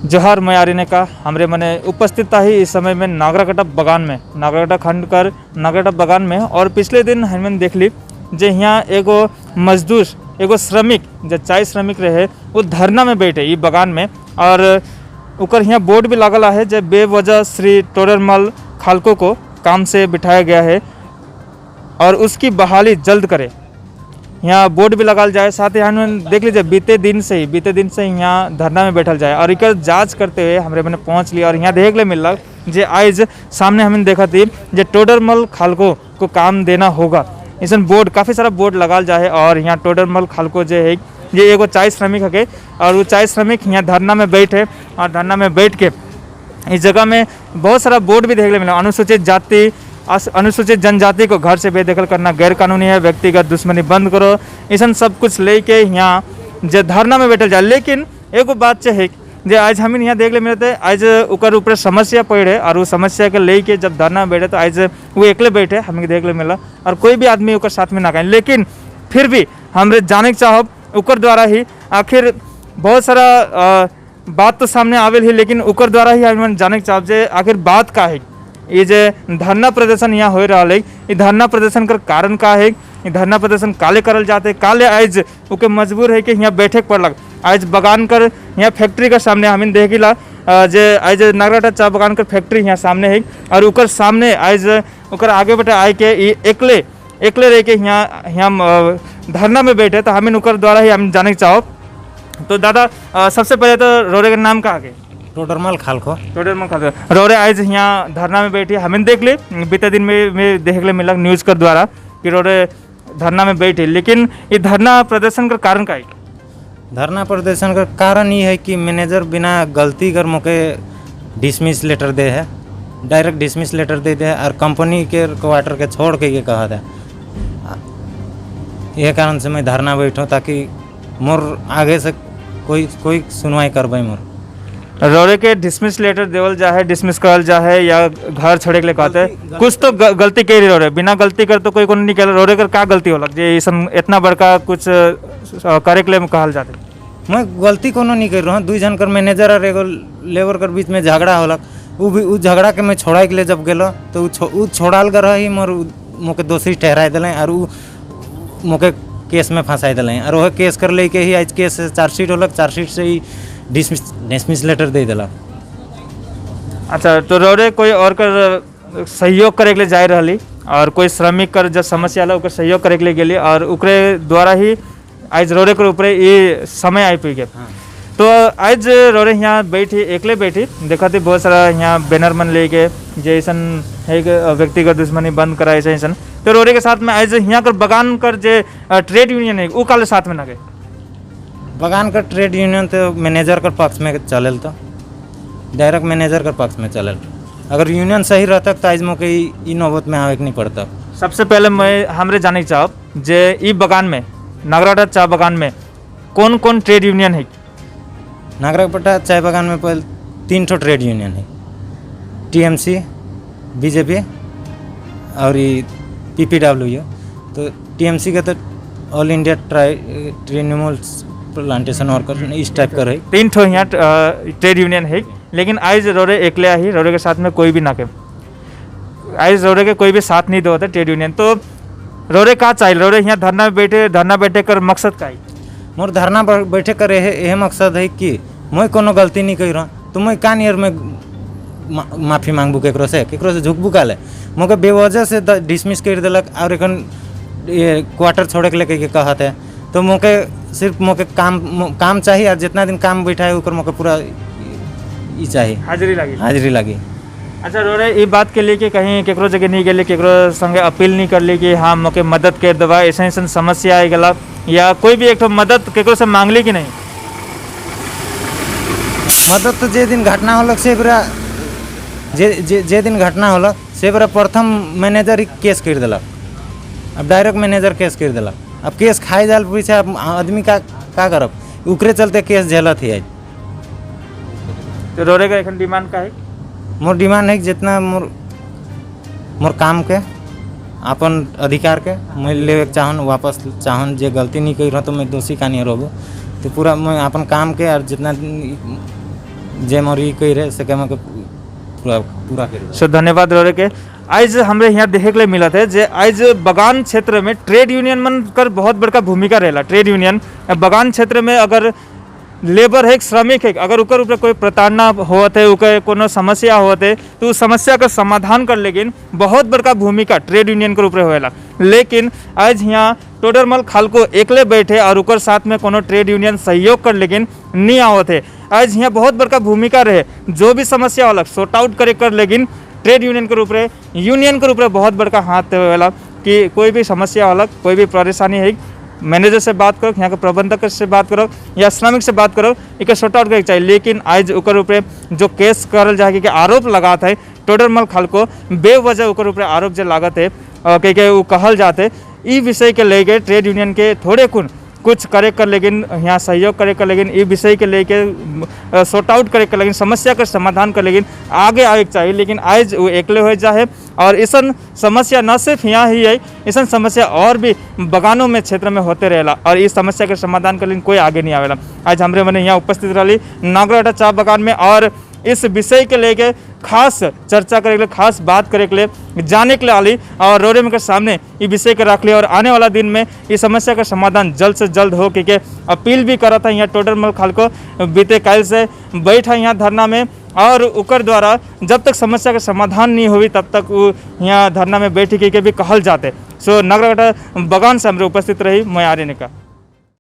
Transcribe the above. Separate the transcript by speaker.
Speaker 1: जोहार, मैं आर्यन का हमरे मने उपस्थित ही इस समय में नागराकाटा बगान में, नागराकाटा खंड कर नागराकाटा बगान में। और पिछले दिन हमने देख ली जे यहाँ एगो मजदूर, एगो श्रमिक, जो चाय श्रमिक रहे, वो धरना में बैठे ई बगान में और ओकर यहाँ बोर्ड भी लागल है जे बेवजह श्री टोडरमल खालको को काम से बिठाया गया है और उसकी बहाली जल्द करे। यहाँ बोर्ड भी लगाल जाए। साथ ही हम देख लीजिए, बीते दिन से यहाँ धरना में बैठल जाए और एकर जांच करते हुए हमरे मैंने पहुँच लिया और यहाँ देख ले मिलल जे आज सामने हमें देखा थी जे टोडरमल खालको को काम देना होगा, ऐसा बोर्ड, काफ़ी सारा बोर्ड लगाल जाए। और यहाँ टोडरमल खालको जे है, ये एगो चाय श्रमिक हके और वो चाय श्रमिक यहाँ धरना में बैठे और धरना में बैठ के इस जगह में बहुत सारा बोर्ड भी देखने मिला। अनुसूचित जाति, अनुसूचित जनजाति को घर से बेदखल करना गैर कानूनी है, व्यक्तिगत दुश्मनी बंद करो, ऐसा सब कुछ लेके यहाँ जे धरना में बैठल जाए। लेकिन एगो बात है जे आज हम यहाँ देख ले मिलते, आज ओकर ऊपर समस्या पड़े और वो समस्या के लेके जब धरना में बैठे तो आज वो अकेले बैठे हमें देख ले मिला और कोई भी आदमी ओकर साथ में ना गए। लेकिन फिर भी हमरे जाने के चाहब ओकर द्वारा ही आखिर बहुत सारा बात तो सामने आवेल ही, लेकिन ओकर द्वारा ही हम जाने के चाहब जे आखिर बात का है। ये जे धरना प्रदर्शन यहाँ हो रहा है, ये धरना प्रदर्शन कर कारण का है, ये धरना प्रदर्शन काले करल जाते, काले आज ओके मजबूर है कि यहाँ बैठे के पड़लक आज बगान कर यहाँ फैक्ट्री के सामने। हमें देखिला जे आज नागराटा चा बगान कर फैक्ट्री यहाँ सामने है और ओकर सामने आज ओकर आगे बटे आए के ये एकले एकले रह के यहाँ यहाँ धरना में बैठे, तो हमें ओकर द्वारा ही हम जाने के चाहो। तो दादा, सबसे पहले तो रोरे के नाम का आगे?
Speaker 2: टोडरमल खालखो।
Speaker 1: टोडरमल खालखो। रोरे आज यहाँ धरना में बैठी हमें देख ले, बीते दिन में देख ले मिला न्यूज़ कर द्वारा कि रोरे धरना में बैठे, लेकिन ये धरना प्रदर्शन का कारण का है?
Speaker 2: धरना प्रदर्शन का कारण ये है कि मैनेजर बिना गलती कर मोके डिसमिस लेटर दे है, डायरेक्ट डिसमिस लेटर दे दे और कंपनी के क्वार्टर के छोड़ के ये कहा था। यह कारण से मैं धरना बैठूँ ताकि मोर आगे से कोई कोई सुनवाई करबै मोर।
Speaker 1: रोरे के डिसमिस लेटर देवल जा है, डिसमिस करल जा है या घर छोड़े के लिए कहते हैं, कुछ तो गलती कर रोरे। बिना गलती कर तो कोई को नहीं कहल। रोरे कर का गलती होला जे ऐसन इतना बड़का कुछ करे के लिए कहल जाते?
Speaker 2: मैं गलती कोनो नहीं कर रहा हूँ। दुई जन कर, मैनेजर और एगो लेबर कर बीच में झगड़ा होलक। उ भी उ झगड़ा के मैं छोड़ाए के लिए जब गेलो तो उ छोड़ाल कर रही मोर मोके दोषी ठहराए दिलें और उ मोके केस में फंसाई दिलें और वह केस कर ले के ही आज केस चार्जशीट होलक, चार्जशीट से ही डिसमिस डिसमिस लेटर दे दिलक।
Speaker 1: अच्छा, तो रोरे कोई और कर सहयोग करे के लिए जाए रहली और कोई श्रमिक कर जब समस्या आला, ओकर सहयोग करे के लिए गेली और ओकरे द्वारा ही आज रोरे के ऊपर ये समय आई पी गया। तो आज रोरे यहाँ बैठी, एकले बैठी देखा थी, बहुत सारा यहाँ बैनर मन लेके जे ऐसन है कि व्यक्तिगत दुश्मनी बंद करा, ऐसे ऐसन। तो रोरे के साथ में आज यहाँ कर बगान कर जे ट्रेड यूनियन है, वो काले साथ में ना गए?
Speaker 2: बगान का ट्रेड यूनियन तो मैनेजर कर पक्ष में चलल, तो डायरेक्ट मैनेजर कर पक्ष में चलल। अगर यूनियन सही रहता तो आज मोके ई नौबत में आवे के नहीं पड़ता।
Speaker 1: सबसे पहले मैं हमरे जाने के चाहब जे ई बगान में, नागराटा चा बगान में कौन कौन ट्रेड यूनियन है?
Speaker 2: नागरापट्टा चाय बागान में पहले तीन ठो ट्रेड यूनियन है, टीएमसी, बीजेपी और ये पीपीडब्ल्यू। तो टीएमसी का तो all India try Trinamool plantation worker, इस टाइप का रही।
Speaker 1: तीन ठो यहाँ ट्रेड यूनियन है, लेकिन आज रोरे एकले ही, रोरे के साथ में कोई भी ना के, आज रोरे के कोई भी साथ नहीं दो ट्रेड यूनियन। तो रोरे का चाहिए? रोरे यहाँ धरना में बैठे, धरना बैठे कर मकसद का है?
Speaker 2: मोर धरना पर बैठे कर यह मकसद है कि मैं कोनो गलती नहीं कर रहा तो मैं का नियर में माफी मांगबू केकरो से? केकरो से झुकबू काले? मोके बेवजह से डिसमिस कर दिलक और एखन ये क्वार्टर छोड़े के लेके के कहत है। तो मोके सिर्फ मोके काम काम चाहिए और जितना दिन काम बैठा है, ओकर मोके पूरा ई चाहिए।
Speaker 1: हाजिरी लगी।
Speaker 2: हाजिरी लगी।
Speaker 1: अच्छा, रोरे ये बात के लिए कि कहीं केकरो जगह नहीं गेले, केकरो संगे अपील नहीं कर ली कि हाँ, मोके मदद कर देवा, ऐसा ऐसा समस्या आई गला, या कोई भी एक ठो मदद केकरो से मांगली कि नहीं?
Speaker 2: मदद तो जे दिन घटना होलक से बेरा, जे जे जे दिन घटना होलक से बेरा प्रथम मैनेजर ही केस कर दिलक। अब डायरेक्ट मैनेजर केस कर दिलक। अब केस खाए जाल पीछे अब आदमी का का करब? उकरे चलते केस झेलत ही आज।
Speaker 1: तो रोरे का एखन डिमांड का है?
Speaker 2: मोर डिमांड है कि जितना मोर मोर काम के, अपन अधिकार के मैं लेवे के चाहन, वापस चाहन। जे गलती नहीं कर रहा तो मैं दोषी का नहीं रहबो, तो पूरा मैं अपन काम के और जितना दिन जे मोर ई कही रहे से मोके पूरा पूरा कर।
Speaker 1: सो धन्यवाद रौरे के। आज हमरे यहाँ देखे के लिए मिलत है जे आज बगान क्षेत्र में ट्रेड यूनियन मन कर बहुत बड़का भूमिका रहेला। ट्रेड यूनियन बगान क्षेत्र में अगर लेबर है, श्रमिक है, अगर ओकर ऊपर कोई प्रताड़ना होत है, ओकर कोनो समस्या होत है, तो उस समस्या का समाधान कर लेकिन बहुत बड़का भूमिका ट्रेड यूनियन के ऊपर होएला। लेकिन आज यहाँ टोडरमल खालको एकले बैठे और ओकर साथ में कोनो ट्रेड यूनियन सहयोग कर लेकिन नहीं आवत है। आज यहाँ बहुत बड़का भूमिका रहे, जो भी समस्या होला सॉर्ट आउट करे कर लेकिन ट्रेड यूनियन के ऊपर, यूनियन के ऊपर बहुत बड़का हाथ होला कि कोई भी समस्या होला, कोई भी परेशानी है, मैनेजर से बात करो, यहाँ के प्रबंधक से बात करो या श्रमिक से बात करो, एक सॉर्ट आउट करे चाहिए। लेकिन आज ओकर ऊपर जो केस करल जाए के आरोप लगात है टोडरमल खालको, बेवजह ओकर ऊपर आरोप जो लागत है, के के वो कहल जाते, ई विषय के लेके ट्रेड यूनियन के थोड़े कुन कुछ करे कर लेकिन यहाँ सहयोग करे कर लेकिन ई विषय के लेके सॉर्ट आउट करे कर लेकिन समस्या के समाधान कर लेकिन आगे आवे के चाहिए। लेकिन आज वो एकले हो जाए और ऐसा समस्या न सिर्फ यहाँ ही है, ऐसा समस्या और भी बगानों में क्षेत्र में होते रहेला और इस समस्या के समाधान कर लेकिन कोई आगे नहीं आवेला। आज हमरे मने यहाँ उपस्थित रही नागराटा चा बगान में और इस विषय के लेके खास चर्चा करे के लिए, खास बात करे के लिए, जाने के लिए आली और रोरे में के सामने ये विषय के रख लिया और आने वाला दिन में इस समस्या का समाधान जल्द से जल्द हो के अपील भी करा था। यहाँ टोडरमल खालको बीते काल से बैठा यहाँ धरना में और उकर द्वारा जब तक समस्या का समाधान नहीं हुई तब तक वो यहाँ धरना में बैठी के भी कहल जाते। सो नगरघाटा बगान से हमरे उपस्थित रही मैं आर्यनिका।